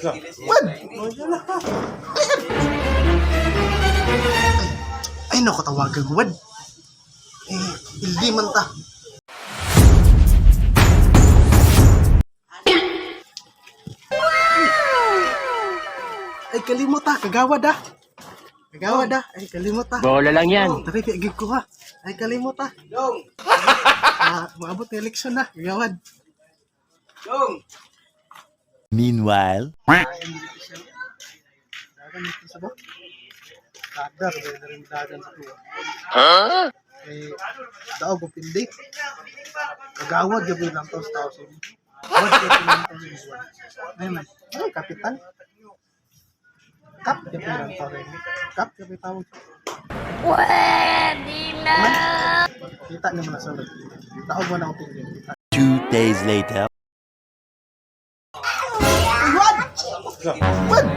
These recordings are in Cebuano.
Wad! Ay, ay naku, tawagan ko, Wad. Eh, ildi man ta. Ay, kalimot ah, kagawad ah. Kagawad ah. Ay, kalimot ah. Bola lang yan. Tari, kay ko ha. Ay, kalimot ah. Dong! Ah, maabot ng eleksyon na, kagawad. Dong! Meanwhile, Dagan dito sa ba? Dadar, may na rin dagan sa tuwa. Eh, daog o pindi. Kagawad, gabi lang to sa tao sa inyo. Wad, gabi lang to sa inyo. Ay, man. Ay, kapitan. Kap, gabi lang to sa inyo. Kap, gabi tawag. Pwede na! Kita naman na sa loob. Daog mo na akong pindi. Kita. 2 days later. Ay, wad! Wad!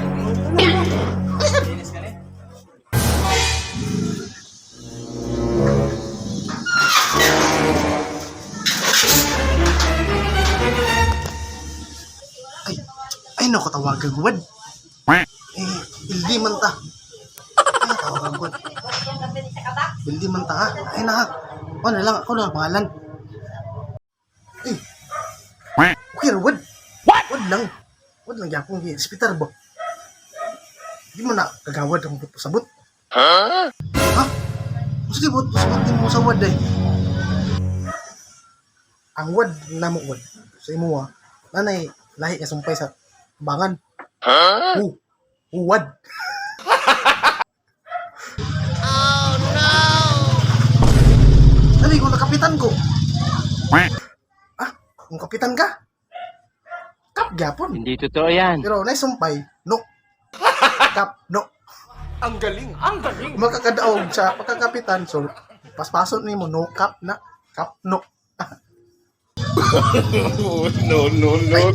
Ay, ay naku, tawagan ko, wad. Eh, ildi man ta. Ay, tawagan ko. Ildi man ta, ha? Ay, na, ha? Ako na lang, ako na ang pangalan. Eh, okay, wad. Wad lang. Wad lang yapong hospital ba? Di mo na kagawad ang pasabot. Ha? Sige, bot, pasabot din mo sa wad eh. Ang wad na mo wad. Sa imo ah. Nanay, lahi nga sumpay sa bangan. Ha? Hu. Huwad. Oh no. Dali, kung nakapitan ko. Ah, kung kapitan ka? Kap gyapon. Hindi totoo yan. Pero naisumpay, no. Kap, no. Ang galing! Ang galing! Makakadaog sa pagkakapitan, so paspason nimo no kap na, kap no. No, no, no. Ay,